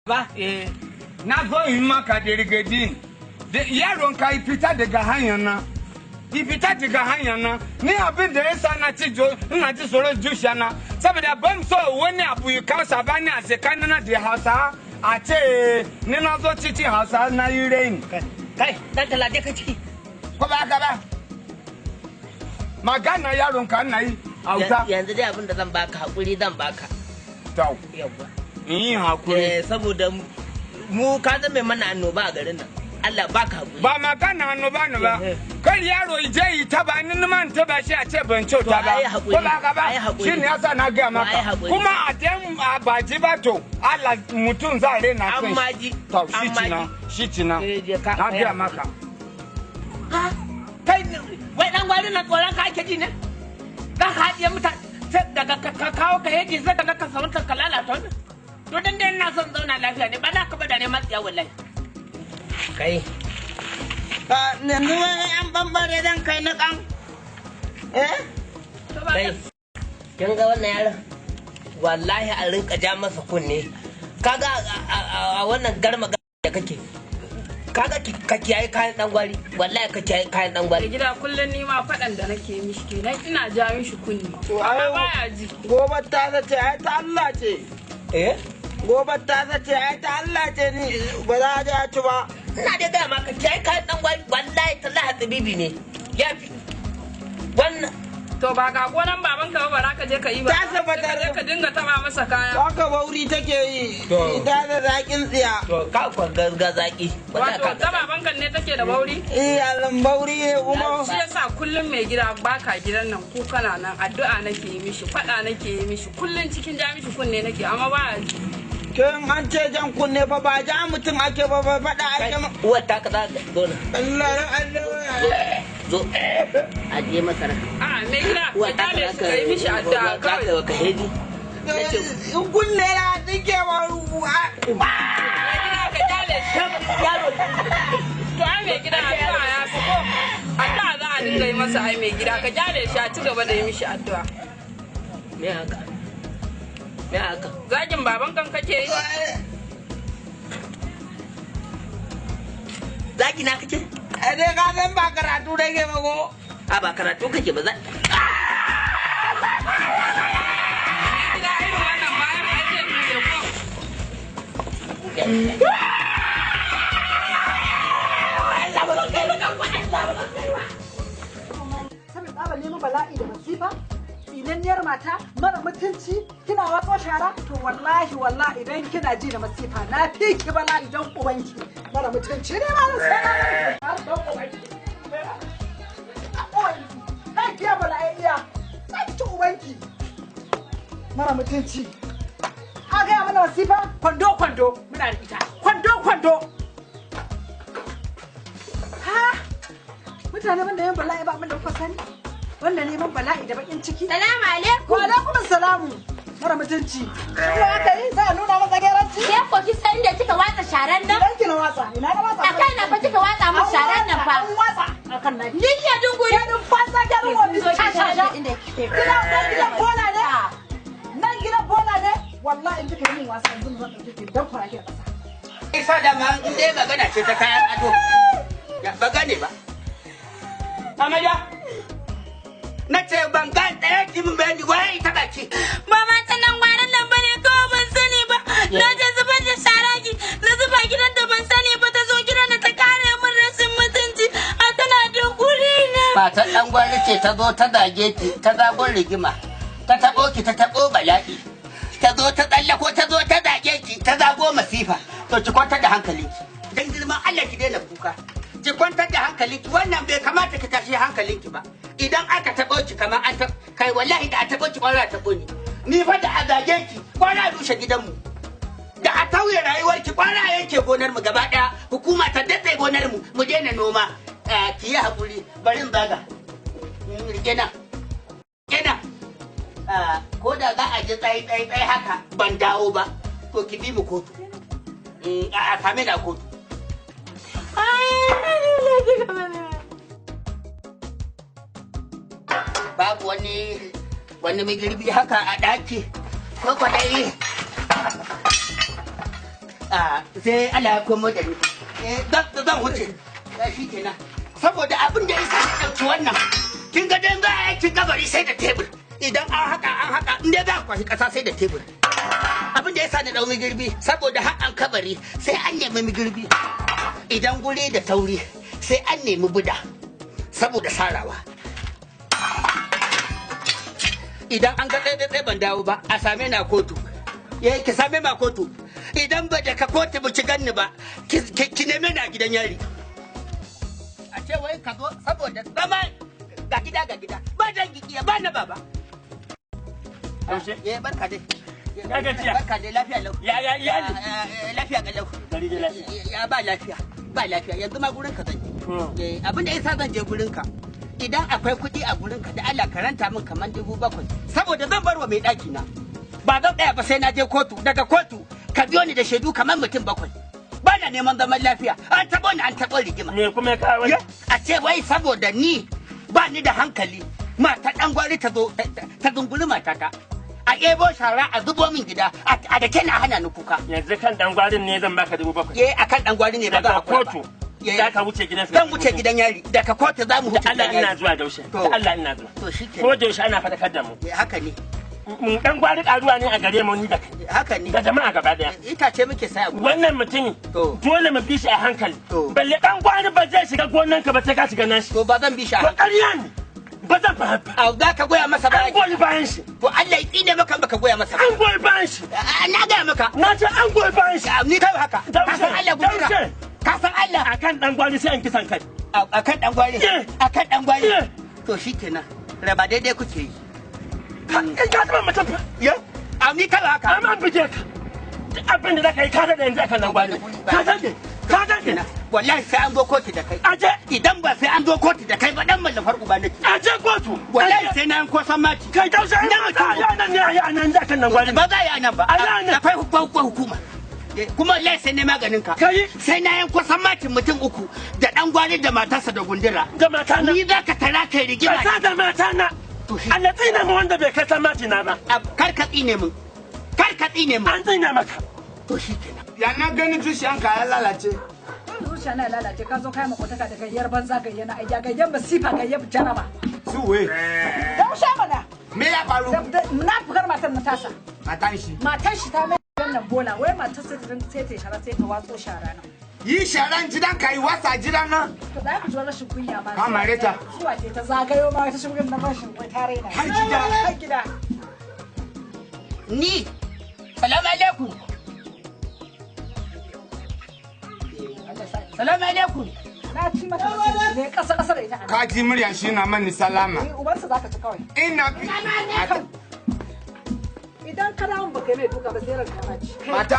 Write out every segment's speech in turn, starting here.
Ba, eh, na zo yi maka gargadi. Yaron ka yi fita daga hanyar nan. Yi fita daga hanyar nan. Ni abin da yasa na ci ina ji tsoron zuciya na. Saboda ban so wani abu ya kawo sabani a tsakanin da Hausa. A ce ni na zo cikin Hausa na yi raini. Kai, dan talade ka ciki. Ko ba haka ba? Magana yaron ka na yi Hausa. Yanzu dai abin da zan baka hakuri zan baka. Tau. Yawwa. In yi hakuri. Eh, saboda mu ka zama mana annoba a garin nan. Allah baka hakuri. Ba magana annoba ne ba. Kar yaro je yi taba ni ma in taba shi a ce ban kyauta ba. Ko ba haka ba? Shi ne yasa na gaya maka. Kuma a den a baji ba to Allah mutum za rena kan shi. To shi cina, shi cina. Na gaya maka. Ha? Kai wai dan gwari na tsoron ka ake ji ne? Za ka haɗiye mutane daga ka kawo ka yaji sai daga ka samu ka lalata wannan. To dan dai ina son zauna lafiya ne ba za ka bada ne matsiya wallahi. Kai. Yanzu wai an bambare zan kai na kan. Eh? Kai. Kin ga wannan yaron? Wallahi a rinka ja masa kunne. Kaga a wannan garma da kake. Kaga ka kiyaye kayan dan gwari. Wallahi ka kiyaye kayan dan gwari. Gida kullun ni ma fadan da nake mishi kenan ina ja mishi kunne. Amma baya ji. Gobe ta ce ai ta Allah ce. Eh? Gobe ta ce ai ta Allah ce ni ba za a je a ci ba. Ina dai gaya maka kiyaye kayan dan gwari wallahi tallahi tsibibi ne. Ya fi wannan. To ba ga gonan baban ka ba za ka je ka yi ba. Ta saba ta je ka dinga taba masa kaya. Haka bauri take yi. Ita da zakin tsiya. To ka kwa ga zaki. Wato ta baban kan ne take da bauri? Eh alan bauri ne kuma. Shi yasa kullum mai gida baka gidan nan ko kana nan addu'a nake yi mishi, fada nake yi mishi, kullum cikin ja mishi kunne nake amma ba ji. Kin an ce jan kunne fa ba ja mutum ake ba ba fada ake ma. Uwar ta ka za ka zo nan. Allah Allah. Zo. Ajiye masara. A mai gida ka kyale shi ka yi mishi addu'a kawai. Ka heji. In kunne na tsike wa ruwa. Mai gida ka kyale shi. Yaro. To ai mai gida addu'a ya fi ko. Addu'a za a dinga yi masa ai mai gida ka kyale shi a ci gaba da yi mishi addu'a. Me haka? Me haka? Zagin baban kan kake yi? Zagi na kake? A dai ka san ba karatu nake ba ko? A ba karatu kake ba za. Gida irin wannan bayan ai zai buɗe ko. Saboda tsabar neman bala'i da masifa, tsinanniyar mata mara mutunci kina watso shara to wallahi wallahi idan kina ji da masifa na fi ki bala'i don ubanki mara mutunci ne ma sai na har don ubanki. Ubanki na kiya bala'i iya na ci ubanki mara mutunci. A gaya mana masifa kwando kwando muna da ita kwando kwando. Ha mutane banda yin bala'i ba abin da kuka sani. Wannan neman bala'i da bakin ciki. Salamu alaikum. Wa alaikum salamu. Mara mutunci. Shi aka yi za a nuna masa geranci. Ke ko ki san inda kika watsa sharan nan? Idan ki na watsa, ina na watsa. A kai na fa kika watsa mun sharan nan fa. An watsa akan nan. Ni ke dunguri. Ke dun fasa ke dun wani. Sha sha sha. Kina nan gidan bola ne? Nan gidan bola ne? Wallahi in kika yi min wasa yanzu zan dauke ki dan fara ki a ƙasa. Isa da ma in dai magana ce ta kayan ado. Ya ba gane ba. Amarya. Na ce ban gan ɗaya ki min bayani waye ita ba ce. Ba ma ta nan gwaran nan bane kawai ban sani ba. Na je zubar da shara ki na zuba gidan da ban sani ba ta zo gidan da ta kare min rashin mutunci a tana dunguri na. Matan ɗan gwari ce ta zo ta zage ki ta zagon rigima. Ta taɓo ki ta taɓo bala'i. Ta zo ta tsallako ta zo ta zage ki ta zago masifa. To ki kwantar da hankalinki. Dan girman Allah ki daina kuka. Ki kwantar da hankalinki wannan bai kamata ki tashi hankalinki ba. Idan aka taɓo ki kamar an taɓo kai wallahi da a taɓo ki kwara taɓo ni. Ni fa da a zage ki kwara rushe gidanmu. Da a tauye rayuwar ki kwara yanke gonar mu gaba ɗaya hukuma ta datse gonar mu mu daina noma. Ki yi hakuri bari in zaga. Rike nan. Rike nan. Ko da za a ji tsayi tsayi tsayi haka ban dawo ba to ki bi mu kotu. A same ni a kotu. Babu wani magirbi haka a ɗaki ko kwaɗayi. Sai Allah ya komo da ni. Zan wuce. Shi kenan. Saboda abin da yasa na ɗauki wannan. Kin ga dan za a yi kabari sai da tebur. Idan an haka in dai za a kwashi ƙasa sai da tebur. Abin da yasa na ɗau migirbi saboda haƙan kabari sai an nemi migirbi. Idan guri da tauri sai an nemi buda saboda sarawa. Idan an ga tsaye ban dawo ba a same ni a kotu. Ki same ni a kotu. Idan ba da ka kotu ba ki ganni ba ki neme ni a gidan yari. A ce wai ka zo saboda zama ga gida ba dangi iya ba na baba. Barka dai. Barka dai, lafiya lau. Ya iyali. Lafiya ga lau. Gari dai lafiya. Ya ba lafiya. Ba lafiya yanzu ma gurin ka zan je. Abin da yasa zan je gurin ka. Idan akwai kuɗi a gurin ka da Allah karanta min kamar 7,000 saboda zan bar wa mai ɗaki na. Ba zan tsaya ba sai na je kotu, daga kotu ka biyo ni da shaidu kamar mutum 7. Ba na neman zaman lafiya, an taɓo ni an taɓo rigima. Me kuma ya kawo? A ce wai saboda ni ba ni da hankali mata ɗan gwari ta zo ta zunguri matata. A ebo shara a zubo min gida a da na hana ni kuka. Yanzu kan ɗan gwarin ne zan baka 7,000. Akan ɗan gwari ne ba za a kotu. Za ka wuce gidan. Zan wuce gidan yari. Daga kotu za mu wuce gidan yari. Allah ina zuwa daushe. Allah ina zuwa. To shikenan. Ko daushe ana fadakar da mu. Haka ne. Mun dan gwari karuwa ne a gare mu ni da kai. Haka ne. Da jama'a gaba daya. Itace muke saya. Wannan mutumi dole mu bi shi a hankali. Balle dan gwari ba zai shiga gonan ka ba sai ka shiga nashi. To ba zan bi shi a hankali. Ƙarya ne. Ba zan fahimta. Au za ka goya masa ba. An goyi bayan shi. To Allah ya tsine maka baka goya masa. An goyi bayan shi. Na gaya maka. Na ce an goyi bayan shi. Ni kai haka. Ka san Allah gudura. Ka san Allah. Akan dan gwari sai an kisan kai. Akan dan gwari. Akan dan gwari. To shikenan. Raba daidai kuke yi. Kai ka zama mutum fa. Ya? A ni kai haka. Amma an buge ka. Duk abin da zaka yi ka da yanzu akan dan gwari. Ka dade. Ka dade. Wallahi sai an zo kotu da kai. Aje. Idan ba sai an zo kotu da kai ba dan mallafar uba nake. Aje kotu. Wallahi sai na yanko san mati. Kai taushe na mutum. Ya nan ne ya nan da kan nan gwari. Ba za ya nan ba. Akwai hukuma. Kuma wallahi sai na maganin ka. Kai. Sai na yanko san matin mutum 3 da dan gwari da matarsa da gundura. Da mata na. Ni za ka tara kai rigima. Ka da mata na. Allah tsine mu wanda bai kai san mati na ba. Kar ka tsine mun. Kar ka tsine mun. An tsine maka. To shikenan. Ya na gani zuciyanka ya lalace. Zuciya na lalace ka zo kai makotaka da gayyar banza gayyana ayya gayyar masifa gayyar jaraba. Suwe. Daushe mana. Me ya faru? Na fukar matan na tasa. Matan shi. Matan shi ta mai nan bola wai matar sai ta sai ta shara sai ta watso shara nan. Yi sharan gidan ka yi wasa gidan nan. To da ku ji rashin kunya ma. Ka mare ta. Zuwa ce ta zagayo ma ta shigo na rashin wai ta raina. Har gida. Har gida. Ni. Salamu alaikum. Salamu alaikum. Na ci mata ne kasa kasa da ita. Ka ji muryan shi na mani salama. Ni ubansa zaka ci kawai. Ina bi. Idan ka dawo baka mai duka ba sai ranka ba ci. Mata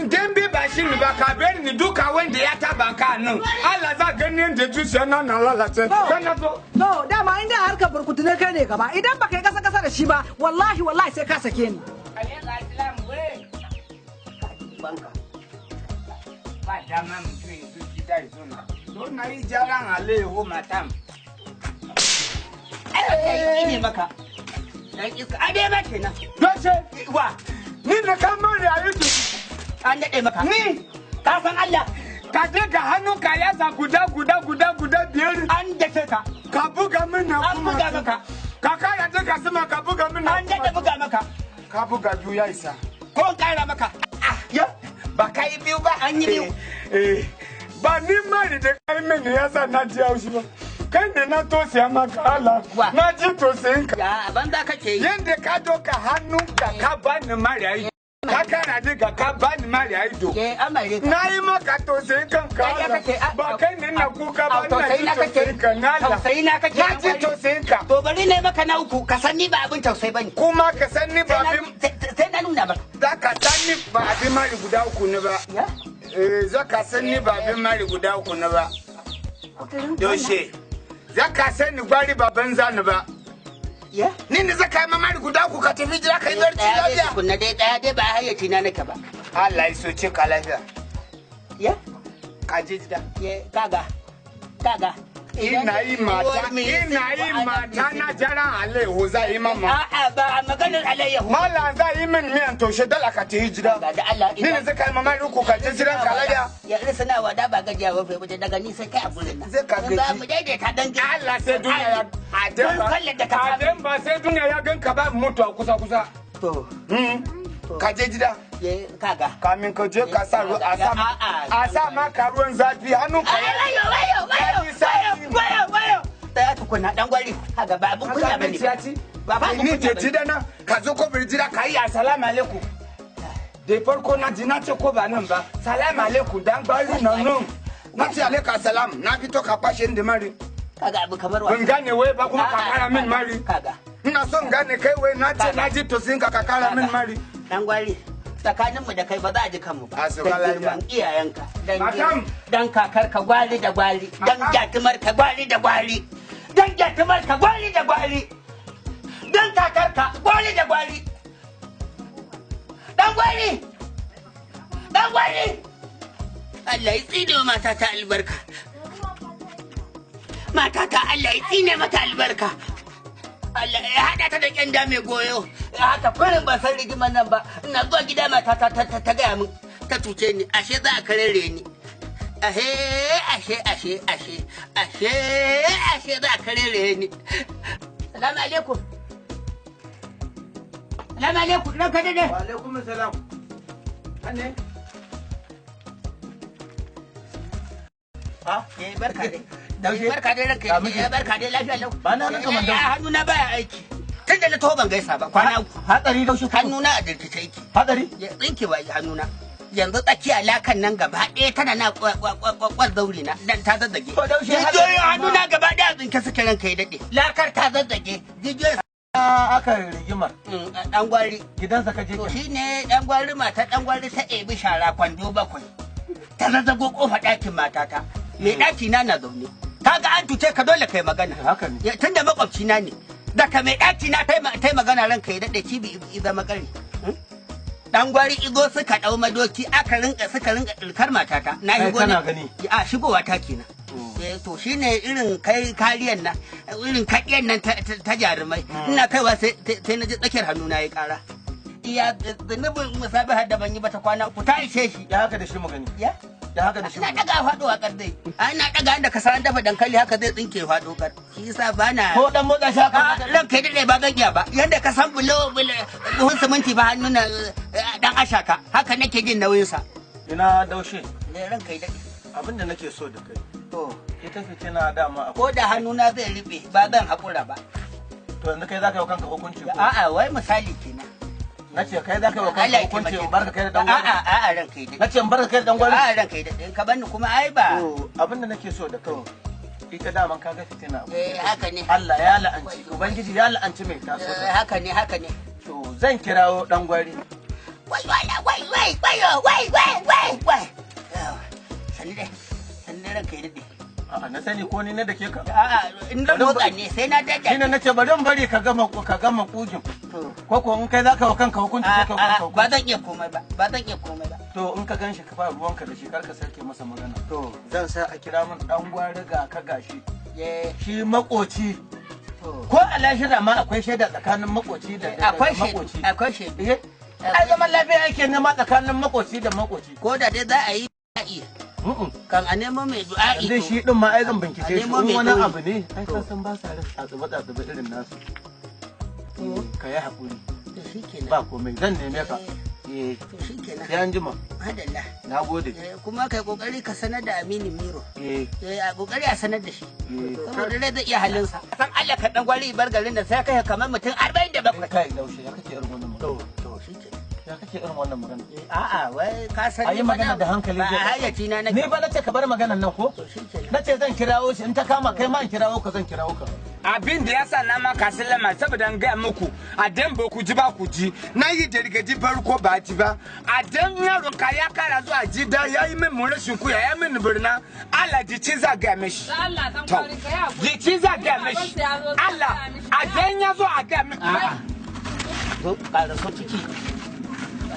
Dembe ba shi ni ba ka bari ni duka wanda ya taba ka nan. Allah za gani yadda zuciya na na lalace. Kana so. To dama inda harkar burkutu ne kai ne gaba idan baka yi kasa kasa da shi ba wallahi wallahi sai ka sake ni. Banka. Ba dama mutum ya zo gida ya zo na. To na yi jaran alayyahu matam. Ai ne maka. Dan iska a dai ma kenan. Doshe. Wa. Ni na kama da ayyuka. An daɗe maka. Ni. Ka san Allah. Ka je ka hannu ka yasa guda guda guda guda 5. An dake ka. Ka buga min na An buga maka. Ka kara je ka sama ka buga min na. An daɗe buga maka. Ka buga 2 ya isa. Ko in ƙara maka. Ya. Ba ka yi 2 ba. An yi 2. Ba ni mari da kai mini yasa na ji haushi ba. Kai ne na tausaya maka Allah. Na ji tausayin ka. Ya banza kake yi. Yanda ka doka hannunka ka bani mari ayi. Ka kana diga ka bani mari ido. Na yi maka tausayin kanka Allah. Ba kai ne na kuka ba na ji tausayin ka na Allah. Tausayi na kake. Na ji tausayin ka. To bari ne maka na 3 ka san ni ba abin tausayi bane. Kuma ka san ni ba abin. Sai na nuna maka. Za ka san ni ba abin mari guda 3 ne ba. Za ka san ni ba abin mari guda 3 ne ba. Yaushe. Za ka san ni gwari ba banza ni ba. Ni ne zaka yi mamari guda 3 ka tafi jira ka yi barci lafiya. Kunna dai daya dai ba hayyaci na nake ba. Allah ya soce ka lafiya. Ya? Ka je gida. Ye kaga. Kaga. Ina yi mata, ina yi mata na jaran alayyahu za yi mama. A'a, ba maganar alayyahu. Mallam za yi min miyan taushe dala ka ta hijira. Ga da Allah. Ni ne zai kai mama ruku ka ta jiran kalayya. Ya risana wa da ba gajiya ba fa daga ni sai kai a gurin nan. Zai ka gaji. Za mu daidaita dan Allah sai duniya ya Adem ba sai duniya ya ganka ba mutu a kusa kusa. To. Ka je gida. Kaga. Kamin ka je ka sa a sa maka ruwan zafi hannun ka ya. Wayo wayo wayo wayo wayo. Tsaya tukuna dan gwari. Kaga ba abun kunya bane. Ba ba ni je gida na ka zo ko bir gida ka yi assalamu alaikum. Da farko na ji na ce ko ba nan ba. Salamu alaikum dan gwari nan nan. Na ce alaika salam na fito ka kwashe ni da mari. Kaga abu kamar Ban gane wai ba kuma ka kara min mari. Kaga. Ina son gane kai wai na ce na ji to sin ka kara min mari. Dan gwari. Tsakaninmu da kai ba za a ji kanmu ba. Dan girman iyayenka. Dan kakar ka gwari da gwari. Dan gyatumar ka gwari da gwari. Dan gyatumar ka gwari da gwari. Dan kakar ka gwari da gwari. Dan gwari. Dan gwari. Allah ya tsine wa matata albarka. Matata Allah ya tsine mata albarka. Allah ya haɗa ta da kyanda mai goyo. Haka kurin ban san rigimar nan ba. Ina zuwa gida matata ta gaya min ta cuce ni. Ashe za a karere ni. Ashe ashe ashe ashe ashe ashe za a karere ni. Salamu alaikum. Salamu alaikum. Ranka dade. Wa alaikum salam. Anne. Ha? Eh barka dai. Barka dai ranka ya barka dai lafiya lau. Ba na ranka man daushe. Hannuna baya aiki. Tun da na taho ban gaisa ba kwana uku. Hatsari daushe. Hannuna a jirkice yake. Hatsari? Ya tsinke wa hannuna. Yanzu tsakiya lakan nan gaba ɗaya tana na kwal zauri na dan ta zazzage. To daushe Jijiyoyin hannuna gaba ɗaya tsinke suke ranka ya daɗe. Lakar ta zazzage. Jijiyoyin aka rigimar. Dan gwari. Gidansa ka je To shine dan gwari mata dan gwari ta ebi shara kwando 7. Ta zazzago kofa ɗakin matata. Mai ɗaki na na zaune. Kaga an cuce ka dole kai magana. Haka ne. Tunda makwabci na ne. Daga mai ɗaki na tai magana ranka ya daɗe cibi i zama ƙari. Dan gwari igo suka ɗau madoki aka rinka suka rinka ɗilkar matata. Na Kai shigo kana ne. gani. A shigowa ta kenan. To shine irin kai kariyan nan irin kaɗiyan nan ta jarumai. Ina kaiwa sai na ji tsakiyar hannu na yi ƙara. Iya zunubin musabihar da ban yi ba ta kwana uku ta ishe shi. Ya haka da shi mu gani. Ya? Ya haka da shi. Ina daga faɗo a kar dai. Ina daga inda ka san dafa dankali haka zai tsinke faɗo kar. Shi yasa ba na. Ko dan motsa shi haka. Ran kai dade ba zan iya ba. Yanda ka san bulo buhun siminti ba hannu na dan ashaka. Haka nake jin nauyin sa. Ina daushe. Ne ran kai dade. Abin da nake so da kai. To. Ita fitina dama Ko da hannuna zai riɓe ba zan haƙura ba. To yanzu kai zaka yi wa kanka hukunci ko? A'a wai misali kenan. Nace kai zaka yi wa kanka hukunci in barka kai da dan gwari. A'a a'a ran kai dade. Nace in barka kai da dan gwari. A'a ran kai dade. In ka banni kuma ai ba. To abin da nake so da kai ita daman kaga fitina. Eh haka ne. Allah ya la'anci Ubangiji ya la'anci mai taso. Eh haka ne haka ne. To zan kirawo dan gwari. Wai wai wai wai wai wai wai wai wai. Sani dai. Sani dai ranka ya dade. A'a na sani ko ni ne da ke ka. A'a in na motsa ne sai na dada. Shine nace bari in bari ka gama kugin. Ko ko in kai zaka wa kanka hukunci sai ka wa kanka hukunci. Ba zan iya komai ba. Ba zan iya komai ba. To in ka ganshi ka ba ruwanka da shi kar ka sake masa magana. To zan sa a kira min dan gwari ga ka gashi. Shi makoci. Ko a lahira ma akwai shaida tsakanin makoci da Akwai shaidu. Akwai shaidu. Ai zaman lafiya yake nema tsakanin makoci da makoci. Ko da dai za a yi du'a'i. Kan a nemo mai du'a'i. Yanzu shi din ma ai zan bincike shi in wani abu ne. Ai To. ka san ba sa rin tsatsuba tsatsuba irin nasu. Ka yi haƙuri. To shikenan. Ba komai zan neme ka. To shikenan. Sai an jima. Madalla. Na gode. Kuma kai kokari ka sanar da Aminu Miro. Eh. A kokari a sanar da shi. Saboda rai zai iya halinsa. San Allah ka dan gwari bar garin da sai kai kamar mutum 47. Kai daushe ya kake irin wannan magana. To shikenan. Ya kake irin wannan magana. A'a wai ka san Ayi magana da hankali ba hayyaci na nake. Ni ba nace ka bar maganan nan ko? Nace zan kirawo shi in ta kama kai ma in kirawo ka zan kirawo ka. Abin da ya sa na maka sallama saboda in gaya muku a dan ba ku ji ba ku ji na yi jirgaji farko ba ji ba a dan yaron ka ya kara zuwa ji da ya yi min rashin kuya ya min birna Allah jici za ga mishi Allah dan To, kwari ka ya hakuri. jici za ga mishi Allah a dan ya zo a ga mishi Zo ƙara so ciki.